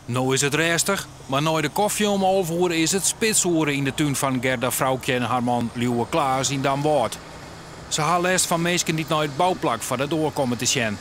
No is it rêstich, mar nei de kofje om 11 oere is it spitsoere yn de tún fan Gerda Froukje en har man Liuwe Klaas yn Damwâld. Se ha lêst fan minsken dy't nei it bouplak foar de doar komme te sjen.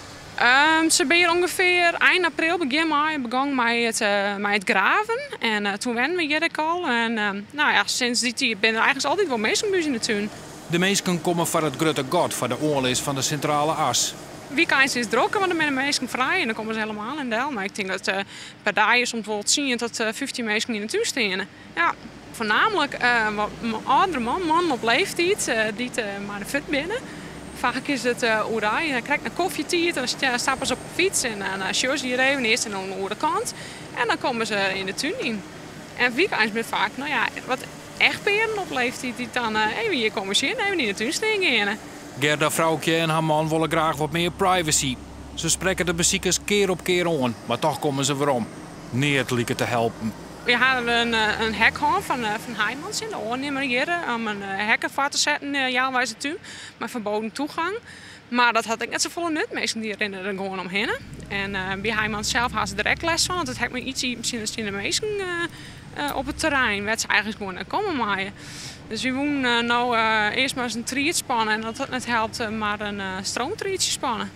Se binne hjir ûngefear ein april, begjin maaie begûn mei it graven. En toen wennen we hjir ek al. En no ja, sinds dy tiid binne der eigentlik altyd wol minsken by ús yn de tún. De minsken komme foar it grutte gat foar de oanlis fan de sintrale as. Wykeins is it drokker, want dan binne de minsken frij en dan komme se hielendal yn del. Mar ik tink dat per dei soms wol 10 tot 15 minsken yn de tún steane. Ja, foarnaamlik wat âldere mannen op leeftiid dy't mei de fuotten binne. Faak is it oerdei, krekt nei kofjetiid, dan stappe se op de fyts en dan sjogge se hjir even earst en oan de oare kant. En dan komme se yn de tún yn. En wykeins binne faak, no ja, wat echtpearen op leeftiid dy't dan even hjir komme sjen, even yn de tún stean geane. Gerda Froukje en har man wolle graach wat mear privacy. Se sprekke de besikers kear op kear oan, mar dochs komme se werom. Neat liket te helpen. We ha in hek hân fan Heijmans, de oannimmer hjir, om in hek foar te setten healweis de tún, mei ferbean tagong. Mar dat hat ek net safolle nut. Minsken dy rinne der gewoan omhinne. En by Heijmans sels ha se der ek lêst fan, want it hek mei yts iepen tsjin de minsken op it terrein, wêr't se eigentlik gewoan net komme meie. Dus wy woene no earst mar ris in tried spanne en as dat net helpt, mar in stroomtriedsje spanne.